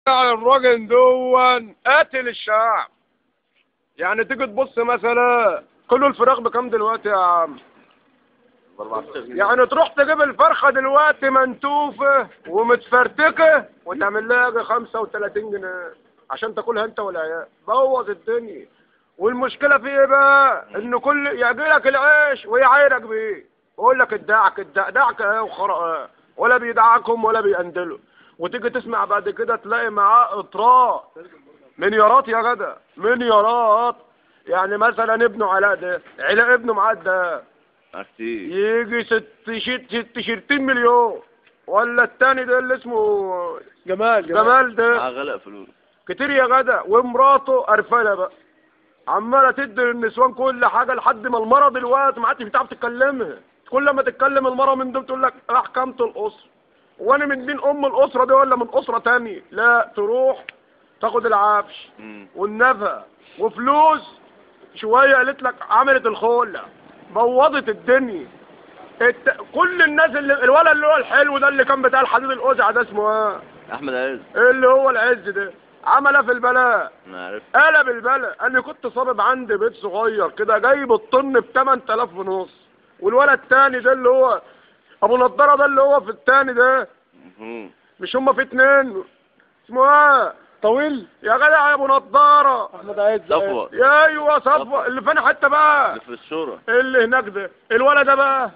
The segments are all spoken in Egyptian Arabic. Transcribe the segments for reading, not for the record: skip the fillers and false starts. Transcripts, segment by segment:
الراجل دون قاتل الشعب. يعني تيجي تبص مثلا كله الفراخ بكام دلوقتي يا عم؟ يعني تروح تجيب الفرخه دلوقتي منتوفه ومتفرتكه وتعمل لها 35 جنيه عشان تاكلها انت والعيال. بوظ الدنيا. والمشكلة في ايه بقى؟ ان كل يجي لك العيش ويعايرك بيه، ويقول لك الدعك الدعك ايه وخرا ايه، ولا بيدعكم ولا بيقندلوا. وتيجي تسمع بعد كده تلاقي معاه اطراء مليارات يا جدع، مليارات. يعني مثلا ابنه علاء ده، علاء ابنه معاه ده يجي 66 مليون، ولا التاني ده اللي اسمه جمال ده غلق فلوس كتير يا جدع. ومراته قرفانه بقى، عماله تدي للنسوان كل حاجة لحد ما المرة دلوقتي ما عادش بتعرف تتكلمها. كل ما تتكلم المرة من دول تقول لك احكامة الاسرة، وانا من دين ام الاسرة دي ولا من اسره تانية؟ لا، تروح تاخد العفش والنفقة وفلوس شوية. قالت لك عملت الخلة، بوظت الدنيا. كل الناس اللي الولد اللي هو الحلو ده اللي كان بتاع الحديد القزع ده اسمه ايه؟ احمد عز، اللي هو العز ده عملها في البلاء، قلب البلاء. انا كنت صابب عندي بيت صغير كده جايب الطن ب 8000 ونص، والولد التاني ده اللي هو ابو نضاره ده اللي هو في التاني ده، مش هما في اتنين اسمه ايه؟ طويل يا جدع يا ابو نضاره، احمد عز، صفوة. يا ايوه صفوة اللي فين حتة بقى؟ اللي في الشورى اللي هناك ده. الولد ده بقى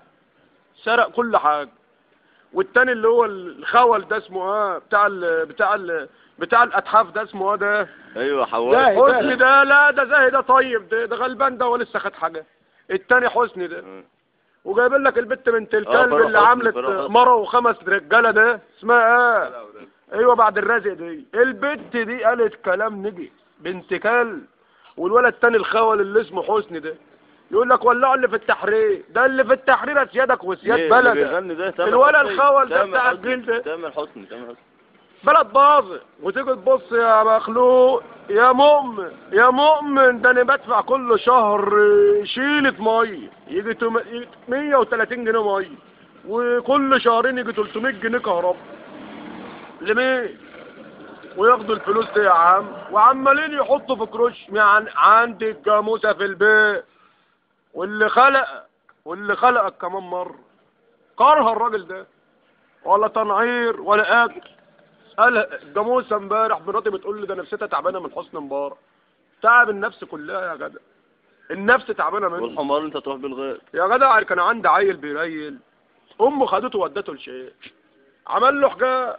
سرق كل حاجة. والتاني اللي هو الخول ده اسمه ايه؟ بتاع ال بتاع ال بتاع الاتحاف ده اسمه ايه ده؟ ايوه حواس حسني ده. لا ده زاهي ده، طيب ده غلبان ده ولسه خد حاجة. التاني حسني ده وجايبين لك البت بنت الكلب اللي عملت مرة وخمس رجاله ده اسمها ايه؟ ايوه بعد الرازق دي. البت دي قالت كلام نجي بنت كلب. والولد التاني الخول اللي اسمه حسني ده يقول لك ولعوا اللي في التحرير ده، اللي في التحرير اسيادك وسياد بلدك. الولد الخول ده بتاع الجيل ده تامر حسني، تامر حسني. بلد باظت. وتيجي تبص يا مخلوق يا مؤمن يا مؤمن، ده انا بدفع كل شهر شيلة مية يجي 130 جنيه مية، وكل شهرين يجي 300 جنيه كهرباء. لمين؟ وياخدوا الفلوس دي يا عم وعمالين يحطوا في كروش. يعني عندي الجاموسة في البيت، واللي خلق واللي خلقك كمان مرة كره الراجل ده، ولا تنعير ولا اكل. قال الجاموسة امبارح مراتي بتقول لي ده نفسيتها تعبانة من حسن مبارك. تعب النفس كلها يا جدع، النفس تعبانة منه. والحمار انت تروح بالغير يا جدع. كان عندي عيل بيريل، امه خدته ودته لشيخ عمل له حجاب.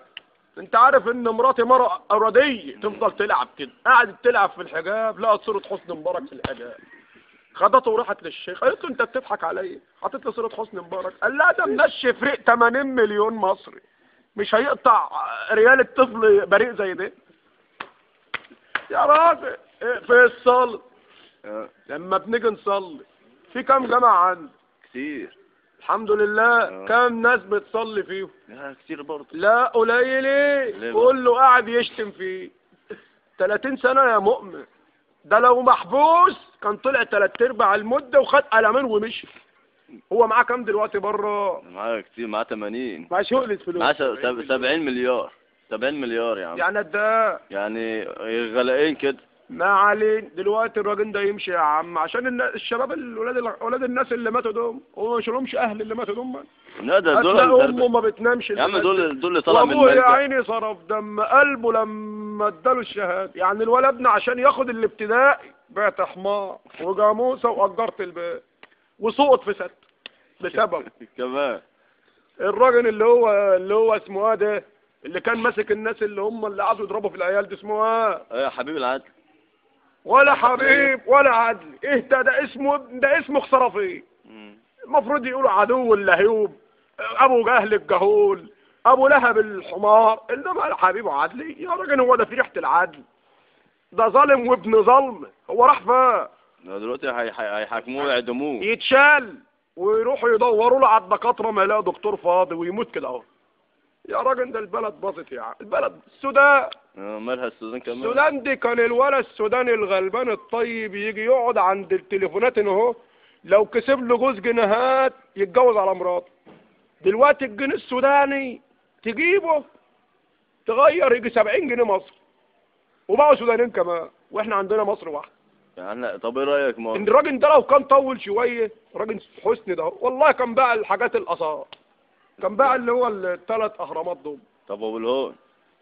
انت عارف ان مراتي مرة رديه تفضل تلعب كده، قعدت تلعب في الحجاب، لقت صوره حسن مبارك في الحجاب، خدته وراحت للشيخ قالت له انت بتضحك عليا، حطيت لي صوره حسن مبارك. قال لها ده منشف ريق 80 مليون مصري، مش هيقطع ريال الطفل بريء زي ده يا راجل. في الصلاة لما بنيجي نصلي في كام جامع عندي؟ كتير الحمد لله. كام ناس بتصلي فيهم؟ لا كتير برضه. لا قليل. ايه كله قاعد يشتم فيه. 30 سنة يا مؤمن، ده لو محبوس كان طلع 3/4 المدة وخد قلمين ومشي. هو معاه كام دلوقتي بره؟ معاه كتير، معاه 80، معاه شغلة فلوس، معاه 70 مليار. 70 مليار يا عم، يعني ده يعني غلقين كده. ما علينا. دلوقتي الراجل ده يمشي يا عم عشان الشباب اولاد الناس اللي ماتوا دول، هو مش لهمش اهل اللي ماتوا دول. لا ده دول امه ما بتنامش يا عم، دول اللي طلع من الملجأ. يا عيني صرف دم قلبه لما اداله الشهادة. يعني الولد ابنه عشان ياخد الابتدائي بعت حمار وجاموسه واجرت البيت وسقط في ست بسبب كمان الراجل اللي هو اسمه ايه ده اللي كان ماسك الناس اللي هم اللي قعدوا يضربوا في العيال دي، اسمه ايه؟ ايه حبيب العدل. ولا حبيب ولا عدل، ايه ده؟ ده اسمه، ده اسمه خسرفي. المفروض يقولوا عدو اللهيوب، ابو جهل الجهول، ابو لهب الحمار، انما حبيب عدلي يا راجل. هو ده في ريحه العدل؟ ده ظالم وابن ظلم. هو راح فين؟ دلوقتي هيحاكموه ويعدموه، يتشال ويروحوا يدوروا له على الدكاترة ما يلاقوا دكتور فاضي ويموت كده اهو. يا راجل ده البلد باظت يا عم. البلد السودان مالها السودان كمان؟ السودان دي كان الولد السوداني الغلبان الطيب يجي يقعد عند التليفونات اهو، لو كسب له جوز جنيهات يتجوز على مراته. دلوقتي الجنيه السوداني تجيبه تغير يجي 70 جنيه مصر، وبقوا سودانيين كمان، واحنا عندنا مصر واحدة. يعني طب ايه رايك ما ان الراجل ده لو كان طول شوية، الراجل حسني ده والله كان باع الحاجات الاثار، كان باع اللي هو الثلاث اهرامات دول. طب ابو الهول؟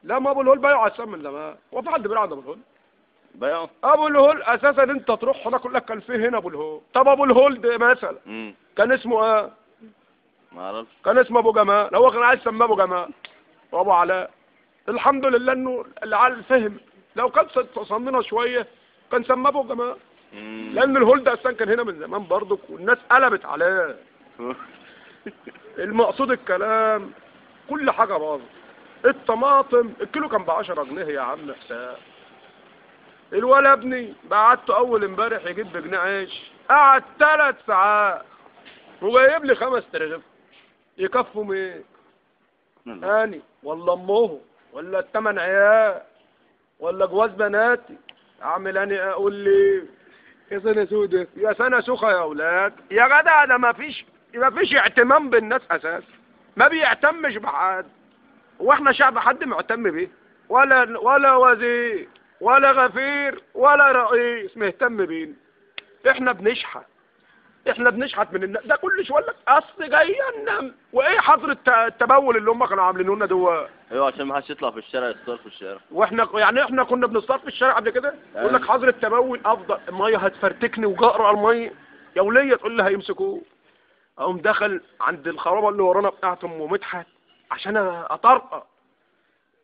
لا، ما ابو الهول بايعه على السم من زمان. هو في حد بيلعب عند ابو الهول؟ بايعه ابو الهول اساسا انت تروح هناك يقول لك كان فيه هنا ابو الهول. طب ابو الهول ده مثلا كان اسمه ايه؟ ما اعرفش. كان اسمه ابو جمال، هو كان عايز يسميه ابو جمال وابو علاء. الحمد لله انه العيال فهم، لو كان صمنا شوية كان سماه ابو جمال، لان الهول ده اصلا كان هنا من زمان برضك، والناس قلبت عليه. المقصود الكلام كل حاجة باظت. الطماطم الكيلو كان ب10 جنيه يا عم حسام. الولا ابني بعته اول امبارح يجيب بجنيه عيش، قعد 3 ساعات وجايب لي 5 ترغيف، يكفوا ايه؟ اني ولا امه ولا ال8 عيال ولا جواز بناتي؟ اعمل اني اقول لي يا سنة سودة يا سنة سخه يا اولاد يا جدع. ده ما فيش اهتمام بالناس اساسا، ما بيهتمش بحد. واحنا شعب حد مهتم بيه؟ ولا وزير ولا غفير ولا رئيس مهتم بينا. احنا بنشحت، احنا بنشحت من الناس ده كل شوية لك اصل جاي النم. وايه حظر التبول اللي هم كانوا عاملينه لنا دول؟ ايوه، عشان ما حدش يطلع في الشارع يتصرف في الشارع. واحنا يعني احنا كنا بنتصرف في الشارع قبل كده؟ يقول لك حظر التبول افضل، المية هتفرتكني وجقر على المية يا وليه، تقول لي هيمسكوه. اقوم دخل عند الخرابه اللي ورانا بتاعت ام مدحت عشان اطرقه.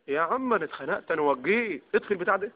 يا عم انا اتخنقت، انا وجيت ادخل بتاع ده.